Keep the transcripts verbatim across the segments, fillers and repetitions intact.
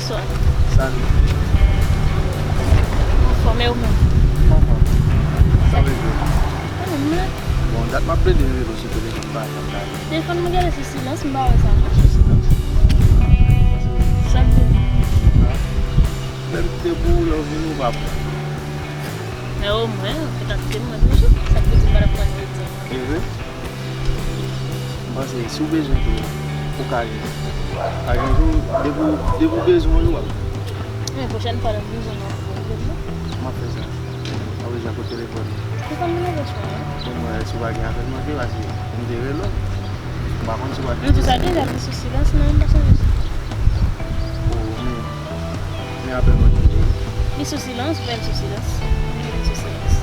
Salut. Anfòm, e ou menm? Anfòm. Sa rive? Mwen menm la. Bon, dat m ap plede rele w sou telefòn pa janm gade. Telefòn mwen genlè sou silans, m pa wè sa non. Sou silans? Sa k di? Ah. Lè m kite pou ou, lè w vini, ou pa pran. Men omwen, ou te ka kite m, mwen toujou. Sa k vle di m pa t ap pran rete? E vre? M panse si w bezwen tou, ou ka rele. Pa gen jou, depi w, depi w bezwen yon jou, w ap. Men pwochèn fwa lè m bezwen w, w ap rele m non. M ap fè sa. M ap rele w ak telefòn. Telefòn mwen nan pòch mwen, wi. Bon, mwen, si w pa gen apèl manke, paske m te rele w. M pa konn si w pa gen. M di w sa deja, li sou silans, non, m pa sonje sa. O, men, men apèl manke. Li sou silans, ou wè l sou silans. Li sou silans.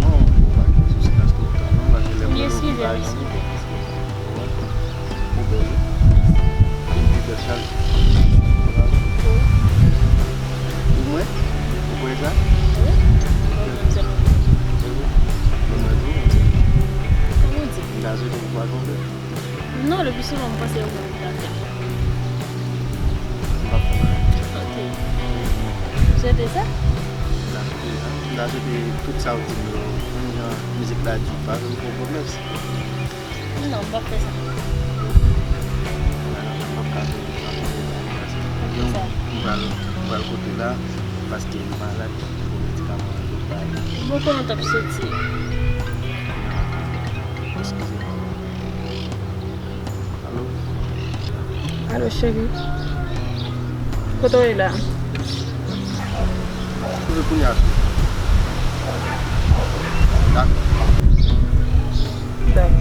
Non, ou pa gen sou silans tout tan, non, paske lè m rele w, ou pa gen. M eskize, m eskize, m eskize. Ou bèl, wi. Ou bèl chaje. Ou mwen? Ou kwè sa? Wi. Ou kwè sa? Wi. Men mwen tou, mwen tou. Kòman w di? M ta swete pou w pa twonpe. Non, le plus souvent, m panse ou menm ki ta fè. M pa fè bagay. Ok. Swete sa? M ta swete sa. M ta swete tout sa w di m yo, menm jan mizik la di, pa fè m fè w pwomès. Non, m p ap fè sa. Wè, non, m p ap ka fè, m p ap fè sa. Pou ki sa? M pral, m pral kote la, paske li malad, li pran medikaman, li pral. Bon, kote w t ap soti? Eskize m. Alo? Alo, cheri. Kote w ye la? Kote kounye a tou? Dakò. Dakò.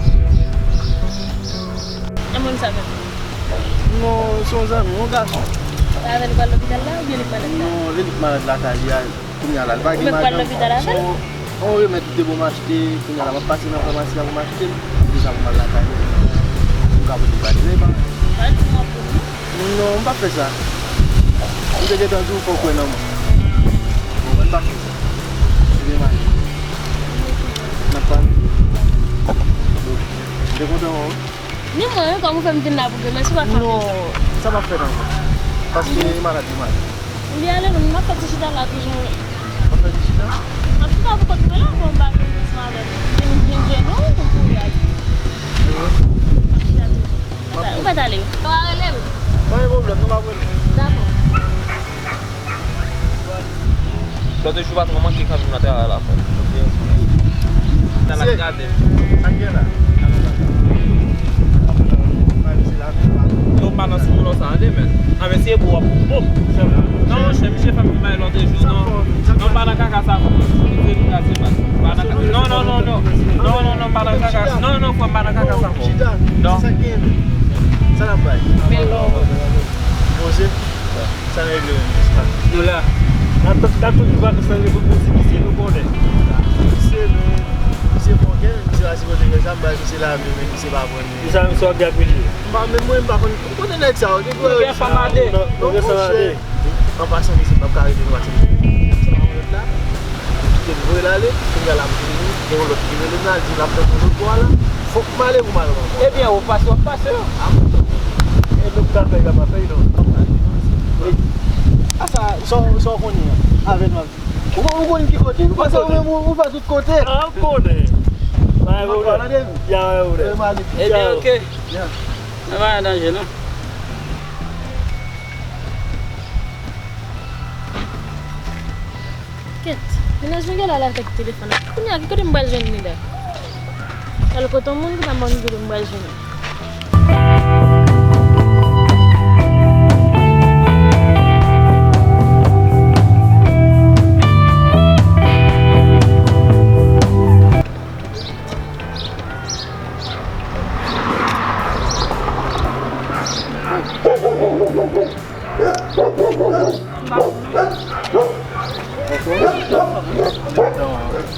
E moun sa menm? Non, se yon zanmi, yon gason. Se avè l ou pral lopital la oubyen li k malad la? Non, li k malad lakay li a. Kounye a la, li pa gen madanm. Ou mèt pral lopital avè l? Se yon, yon remèd li te ban m achte. Kounye a la, m ap pase nan famasi a pou m achte l. Deja pou m al lakay li. M ka pote l pa demen pa. Pa di m w ap pou m non. Non, m p ap fè sa. M te gentan di w fò w kwè nan mwen. Bon, m pa fè sa. Ebyen, m ale. N ap pale. Bon, m te kontan wè w. Ni mwen, wi, kòm ou fè m vin la pou demen, si w pa fè anpil tan. Non, sa p ap fèt ankò. Paske li malad, li malad. Li ale, men m ap fè ti chita la toujou. W ap fè ti chita? M ap chita pou kont mwen la, bon, m pa vin ansanm avè l. Vin, vin jwenn ou, pou kouri ale. M ap chita toujou. Ou mèt ale. Ou pa rele m? Pa gen pwoblèm, non, m ap rele. Dakò. Lòt jou, patwon manke kanpe nan travay la, frè. Nan la gade. Sa k gen la? Yo, pa nan ti boulò sa, tande, men. A, men se pou w ap bon. Non, monchè, misye fè m mal lòt jou, non. Non, pa nan kaka sa, frè. Se pou kase pa. Pa nan kaka. Non, non, non, non. Non, non, non, pa nan kaka. Non, non, frè, pa nan kaka sa, frè. Non. Sa n ap bay? Men lò. Poze. Sa regle menm. Nou la. N ap tann, n ap tann vakans nan rive pou nou di misye nou konnen. Misye, men, misye fòkè, misye pa sipoze fè sa, m bay misye lavi, men misye pa pran li. Kisa misye ap gagouye? M pa, men mwen, m pa konn kote nèg sa yo, depi w wè yo gen fanm a de. Non, non, monchè. An pasan, misye p ap ka rete nou pase. Misye pa konn lòt la. Kite l voye l ale, kounye a l ap vini, gen yon lòt ki rele m la, di l ap tann yon lòt bò a la. Fòk m ale pou m al wè ankò. Ebyen, ou pase, w ap pase. A, bon. E nou ka fè, y ap fè, non. A sa, sa w, sa w konnen an, avè nou ap di. Ou, ou konn ki kote? Ou panse ou menm, ou, ou fè tout kote? A, ou konnen. Bay pwoblèm. Ya, bay pwoblèm. Ebyen, ok. Ya. Nan pa gen danje, non. Kèt, mennaj mwen genlè al avèk telefòn nan. Kounye a, ki kote m pral jwenn li la? Al kote yon moun ki pa m konn ki kote m pral jwenn li.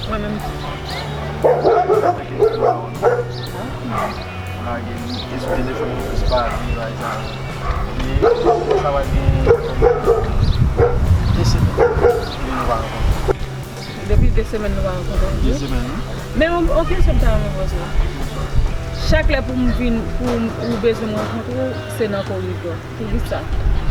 Mwen menm. Lage li, e sou telefòn li plis pale, bagay sa. Men sa va gen de semèn ke nou pa rankontre. Depi de semèn nou pa rankontre. De semèn, wi. Men yon, yon kesyon m ta renmen poze w. Chak lè pou m vin, pou m, ou bezwen m rankontre w, se nan koridò. Poukisa?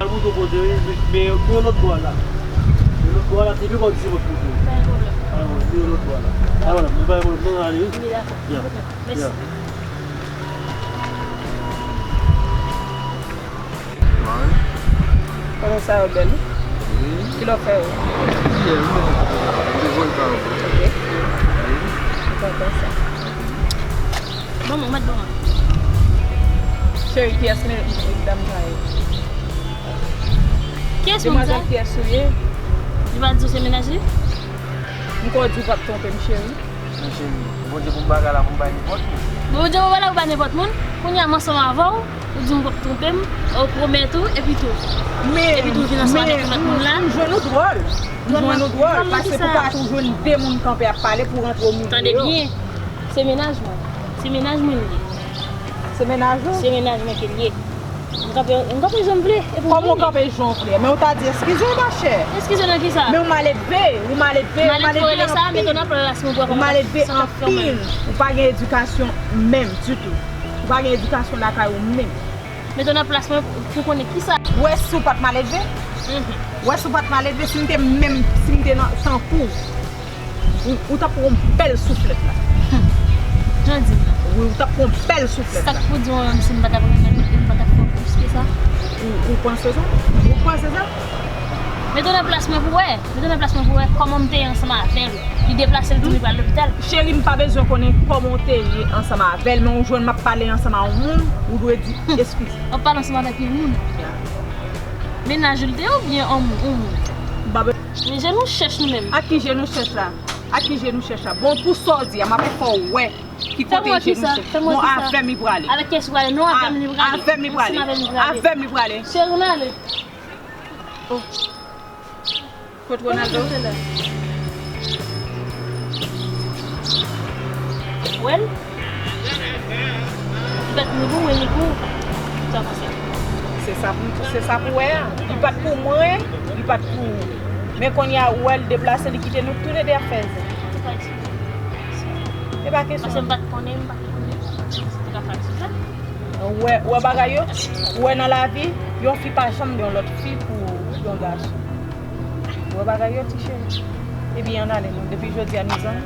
Al montre w kote, wi, men, men yon lòt bò la. Yon lòt bò la, te pi kòb di wòt kote. Pa gen pwoblèm. Ah, wi, men yon lòt bò la. Ah, wala, men pa gen pwoblèm, non, ale, wi. Wi, dakò. Ya. Mèsi. Ya. Kòman sa yo bèl, wi? Wi. Ki lè w fè yo? Yè, m te fè sa. M te voye sa yo. Ok. Wi. M kontan sa. Bon, mwen, mwen, bon. Cheri, kiyès men dam sa ye? Kiyès moun sa? Demwazèl, kiyès ou ye? Li pa di w se mennaj li? M kwè w di w p ap twonpe m, cheri. Men cheri, Bondye pou m bagay la pou m bay nenpòt moun. Bondye pou bagay la pou bay nenpòt moun. Kounye a m ansanm avè w, ou di m w p ap twonpe m, ou pwomèt ou, epi tou. Men, epi tou vin ansanm avèk lòt moun la. M jwenn ou dwòl. M jwenn ou dwòl, paske pou pa tou jwenn de moun kanpe ap pale pou rantre w milye yo. Tande byen. Se mennaj mwen. Se mennaj mwen li ye. Se mennaj ou? Se mennaj mwen ke li ye. M kanpe, m kanpe jan m vle. Epi kòman w kanpe jan w vle? Men w ta di eskize, machè. Eskize nan kisa? Men w maledve, ou maledve, ou maledve anpil. Ou maledve anpil. Ou pa gen edikasyon menm ditou. Ou pa gen edikasyon lakay ou menm. Mete w nan plas mwen pou konnen kisa. Ou wè si w pa t maledve? Mhm. Ou wè si w pa t maledve, si m te menm, si m te nan, tankou w, ou, ou t ap pran yon bèl souflèt la. Jan w di m nan. Wi, ou t ap pran yon bèl souflèt la. Sa k pou di w menm si m pa t ap renmen l, m pa t ap fè w plis ke sa? Ou, ou panse sa? Ou panse sa? Mete w nan plas mwen pou wè. Mete w nan plas mwen pou wè kòman m te ye ansanm avè l. Li deplase, l di m li pral lopital. Cheri, m pa bezwen konnen kòman w te ye ansanm avè l, men w jwenn m ap pale ansanm a yon moun, ou dwe di eskize. W ap pale ansanm avèk yon moun? Ya. Mennaj ou l te ye oubyen yon moun? Yon moun. M pa be- Men je nou chèch nou menm. Ak ki je nou chèch la? Ak ki je nou chèch la? Bon, pou sa w di a, m ap fè w wè ki kote je nou chèch. Bon, avè m li prale. Avèk kiyès ou prale? Non, avè m li prale. Avè m li prale. Avè m li prale. Cheri, n ale. Oh. Kot Ronaldo? Wè l? Li pa t ni pou mwen, ni pou ou. Sa panse? Se sa pou, se sa pou wè a. Li pa t pou mwen, li pa t pou ou. Men kounye a, ou wè l deplase, li kite nou toulede ap fè zen. E pa kesyon. Paske m pa t konnen, m pa t konnen. Se te ka fasil la. Ou wè, ou wè bagay yo? Ou wè nan lavi, yon fi pa janm gen yon lòt fi pou yon gason. Ou wè bagay yo, ti cheri? Ebyen, ann ale non. Depi jodi a, nou zanmi.